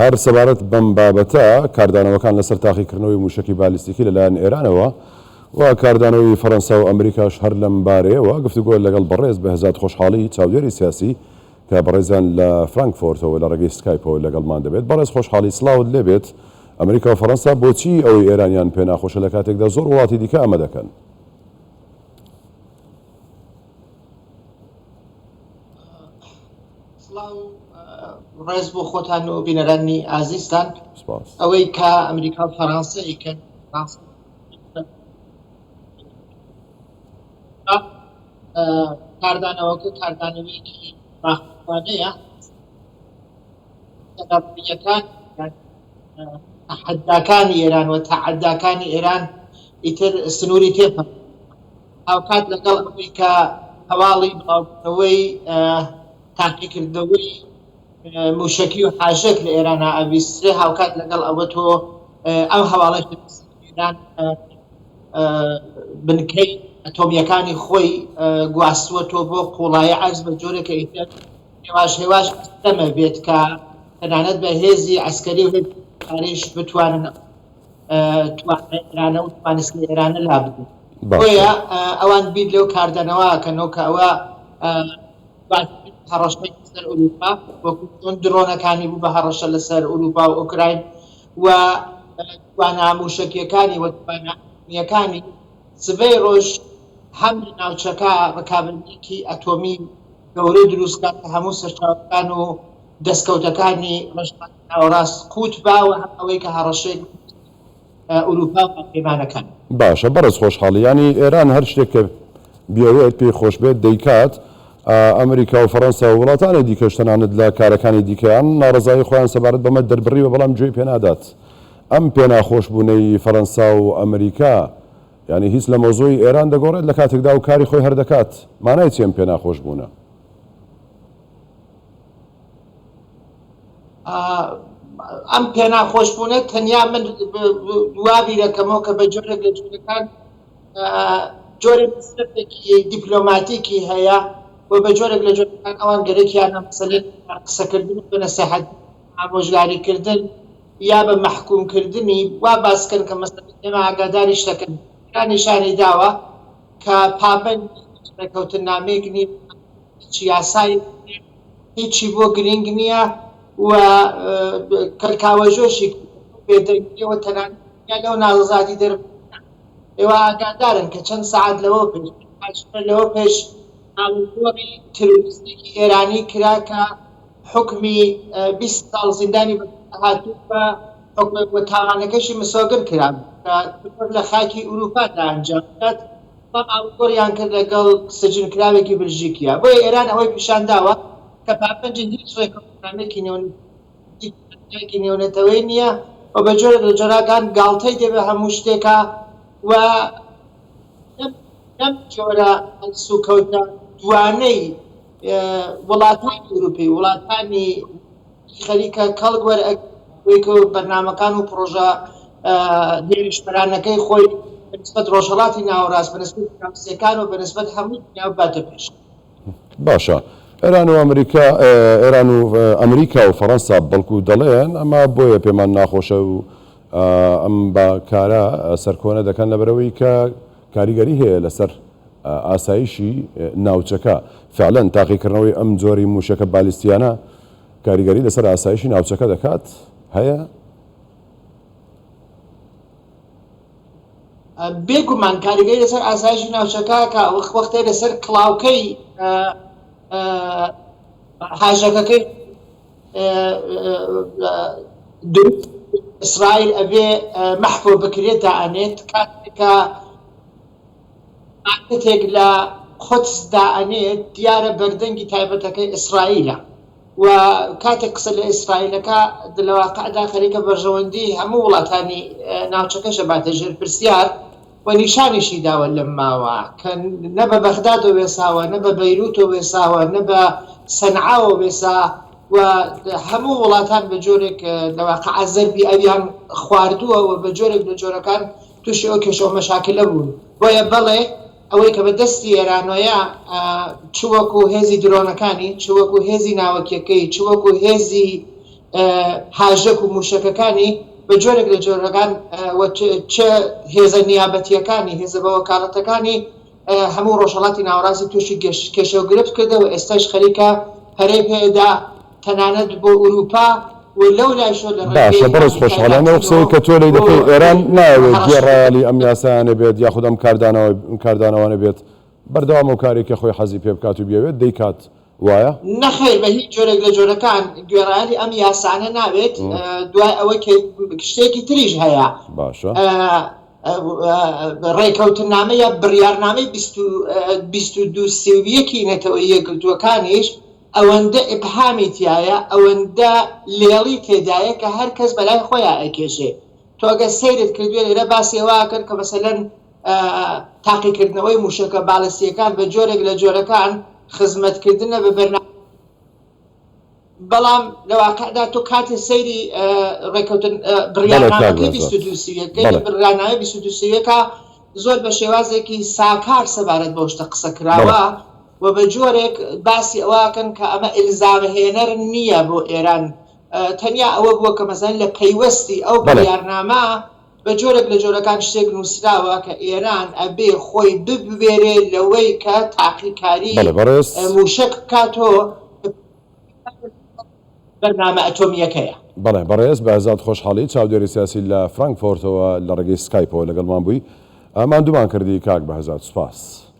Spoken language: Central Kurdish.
هەر سەبارەت بەم بابەتە، کاردانەوەکان لەسەر تاقیکردنەوەی مووشەکی بالیستیکی لەلایەن ئێرانەوە و کاردانەوەی فەرەنسا و ئەمریکاش هەر لەم بارەیەوە گفتوگۆ لەگەڵ بەڕێز بەهزاد خۆشحاڵی چاودێری سیاسی کە بەڕێزیان لە فرانکفۆرتەوە لە ڕێگەی سکایپەوە لەگەڵمان دەبێت. بەڕێز خۆشحاڵی سڵاوت لێبێت، ئەمریکا و فەرەنسا بۆچی ئەوەی ئێرانیان پێناخۆشە لە کاتێکدا زۆر وڵاتی دیکە ئەمە دەکەن؟ سڵاو و ڕێز بۆ خۆتان و بینەرانی ئازیزتان. سپاس. ئەوەی کە ئەمریکا و فەرەنسا ئەیکەن کاردانەوەکە کاردانەوەیەکی ڕاستەقانەیە. تەدەڕیەکان تەحەداکانی ئێران و تەعەداکانی ئێران ئیتر سنووری تێپەڕ. هاوکات لەگەڵ ئەوەی کە هەواڵی بڵاوکردنەوەی تاقیکردنەوەی مووشەکی و حاژەک لە ئێرانا ئەبیسترێ، هاوکات لەگەڵ ئەوە تۆ ئەم هەواڵەش دەبیسترێ ئێران بنکەی ئەتۆمییەکانی خۆی گواستووەتەوە بۆ قووڵایی عەرز بە جۆرێک کە ئیتر هێواش هێواش ئەستەمە بێت کە تەنانەت بە هێزی عەسکەری و هێزی پاریش بتوانن توانای ئێرانە و توانستی ئێرانە لا بدەن. بۆیە ئەوان بیر لەو کاردانەوە کەنەوە کە ئەوە هەڕەشەی لەسەر ئەوروپا وەکو چۆن درۆنەکانی بوو بە هەڕەشە لەسەر ئەوروپا و ئۆکراین و توانا مووشەکیەکانی و توانا ئەتۆمییەکانی سبەی ڕۆژ هەم لە ناوچەکە ڕکابەرییەکی ئەتۆمی گەورە دروست کات کە هەموو سەرچاوەکان و دەستکەوتەکانی ڕۆژهەڵاتی ناوەڕاست قووت با و هەم ئەوەی کە هەڕەشەیەک بێت ئەوروپا و هاوپەیمانەکانی. باشە بەڕێز خۆشحاڵی یانی ئێران هەر شتێک کە بیەوێت پێی خۆش بێت دەیکات، ئەمریکا و فەرەنسا و وڵاتانی دیکەش تەنانەت لە کارەکانی دیکەیان ناڕەزایی خۆیان سەبارەت بەمە دەربڕیوە بەڵام گوێی پێنادات. ئەم پێناخۆشبوونەی فەرەنسا و ئەمریکا یانی هیچ لە مەوزوعی ئێران دەگۆڕێت لە کاتێکدا ئەو کاری خۆی هەر دەکات؟ مانای چیە ئەم پێناخۆشبوونە؟ ئەم پێناخۆشبوونە تەنیا من وا بیرەکەمەوە کە بە جۆرێک لە جۆرەکان جۆرێک مەسرەفێکی دیپلۆماتیکی هەیە و بە جۆرێک لە جۆرەکان ئەوان گەرەکیانە مەسەلەن قسەکردن و بە نەسیحەت ئامۆژگاریکردن یا بە مەحکومکردنی وا باسکەن کە مەسەلەن ئێمە ئاگاداری شتەکەن نیشانی داوە کە پابەند ڕێکەوتننامەیەک نییە هیچ یاسایەک نییە هیچی بۆ گرینگ نییە و کەلکاوەژۆشی بێدەنگیەوە تەنانەت لەو ناڕەزایی دەربڕینە ئێوە ئاگادارن کە چەند سەعات لەوە پێش کاتژمێر لەوە پێش ئاڵوگۆڕی ترۆریستێکی ئێرانی کرا کە حوکمی 20 ساڵ زیندانی بەسەردا هاتوو بە حوکم و تاوانەکەشی مسۆگر کرا کە ترۆر لە خاکی ئورووپادا ئەنجام بدات بەڵام ئاڵوگۆڕیان کرد لەگەڵ سجنکراوێکی بلژیکیا. بۆیە ئێران ئەوەی پیشان داوە کە پابەندی هیچ ڕێککەوتننامەیەکی نێونەتەوەیی نییە و بە جۆرێک لە جۆراکان گاڵتەی دێ بە هەموو شتێکا و لەم جۆرە هەڵسوکەوتە دوانەی وڵاتانی ئەوروپی وڵاتانی خەریکە کەڵک وەرئەگرێت و بەرنامەکان و پڕۆژە هێرشبەرانەکەی خۆی بە نسبەت ڕۆژهەڵاتی ناوەڕاست، بە نسبەت دراوسێکان و بە نسبەت هەموو دنیا بباتە پێش. باشە ئێران و ئەمریکا ئێران و ئەمریکا و فەڕەنسا بەڵکو دەڵێن ئەمە بۆیە پێمان ناخۆشە و ئەم بە کارە سەرکۆنە دەکەن لەبەرئەوەی کە کاریگەری هەیە لەسەر ئاسایشی ناوچەکە فعلەن تاقیکردنەوەی ئەم جۆری موشەکە بالیستیانە کاریگەری لەسەر ئاسایشی ناوچەکە دەکات هەیە؟ بێگومان کاریگەری لەسەر ئاسایشی ناوچەکە کە وەختێ لەسەر کڵاوکەی هاژەکەکەی دروست ئیسرائیل ئەبێ مەحفۆ بکرێت دائەنێت کاتێک کە ماکێتێک لە قودس دائەنێت دیارە بەردەنگی تایبەتەکەی ئیسرائیلە و کاتێک قسە لە ئیسرائیلەکە لە واقعدا خەریکە بەرژەوەندی هەموو وڵاتانی ناوچەکەش ئەباتە ژێر پرسیار و نیشانیشی داوە لەم ماوە کە نە بە بەغدادەوە وێساوە نە بە بەیروتەوە وێساوە نە بە سەنعاوە وێسا و هەموو وڵاتان بە جۆرێک لە واقع زەربی ئەویان خواردووە و بە جۆرێک لە جۆرەکان تووشی ئەو کێشە و مەشاکلە بوون. بۆیە بەڵێ ئەوەی کە بە دەستی ئێرانۆیە چ وەکوو هێزی درۆنەکانی، چ وەکوو هێزی ناوەکیەکەی، چ وەکوو هێزی. هاژەک و مووشەکەکانی بە جۆرێک لە جۆرەکان و چ هێزە نیابەتییەکانی، هێزە بە وەکاڵەتەکانی هەموو ڕۆژهەڵاتی ناوەڕاستی تووشی کێشە و گرفت کردە و ئێستاش خەریکە پەرەی پێدا تەنانەت بۆ ئورووپا و لەو لایشەوە لە باشە ڕێگەی بەڕێز ئامریکای خۆشحاڵان ئەو لاتینەوە قسەی کە تۆ لێی بۆ دەکەی ئێران نایەوێت هەڕەشە گوێڕایەڵی ئەم یاسایانە بێت یاخود ئەم کاردانەوە کاردانەوانە بێت بەردەوام ئەو کارەی کە خۆی حەزی پێ بکات و بیەوێت دەیکات وایە؟ نەخێر بە هیچ جۆرێک لە جۆرەکان گوێڕایەڵی ئەم یاسانە نابێت دوای ئەوەی کە شتێکی تریش هەیە باشە. ڕێکەوتننامە یا بڕیارنامەی 22 31 ی نەتەوە یەکگرتووەکانیش ئەوەندە ئیبهامی تیایە ئەوەندە لێڵی تێدایە کە هەر کەس بەلای خۆیا ئەیکێشێ تۆ ئەگەر سەیرت کردوێ لێرە باسی ئەوە ئەکەن کە مەسەلەن تاقیکردنەوەی موشەکە بالستیەکان بە جۆرێک لە جۆرەکان خزمەتکردنە بە بەرنامە بەڵام لە واقعدا تۆ کاتێ سەیری ڕێکەوتن بەڵێ کاک بڕیارنامەکەی بەهزاد 22 31 لە بەڵێ. بڕیارنامەی 22 31 زۆر بە شێوازێکی ساکار سەبارەت بەو شتە قسە بەڵێ. کراوە و بە جۆرێک باسی ئەوە ئەکەن کە ئەمە ئیلزامهێنەر نییە بۆ ئێران تەنیا ئەوە بووە کە مەسەلەن لە پەیوەستی ئەو بەڵێ. بڕیارنامە بە جۆرێک لە جۆرەکان شتێک نووسراوە کە ئێران ئەبێ خۆی ببوێرێ لەوەی کە تاقیکاری بەڵێ بەڕێز. مووشەک بکاتۆ بەرنامە ئەتۆمییەکەیە. بەڵێ بەڕێز بەهزاد خۆشحاڵی چاودێری سیاسی لە فرانکفۆرتەوە لە ڕێگەی سکایپەوە لەگەڵمان بووی. ماندوومان کردی کاک بەهزاد سوپاس.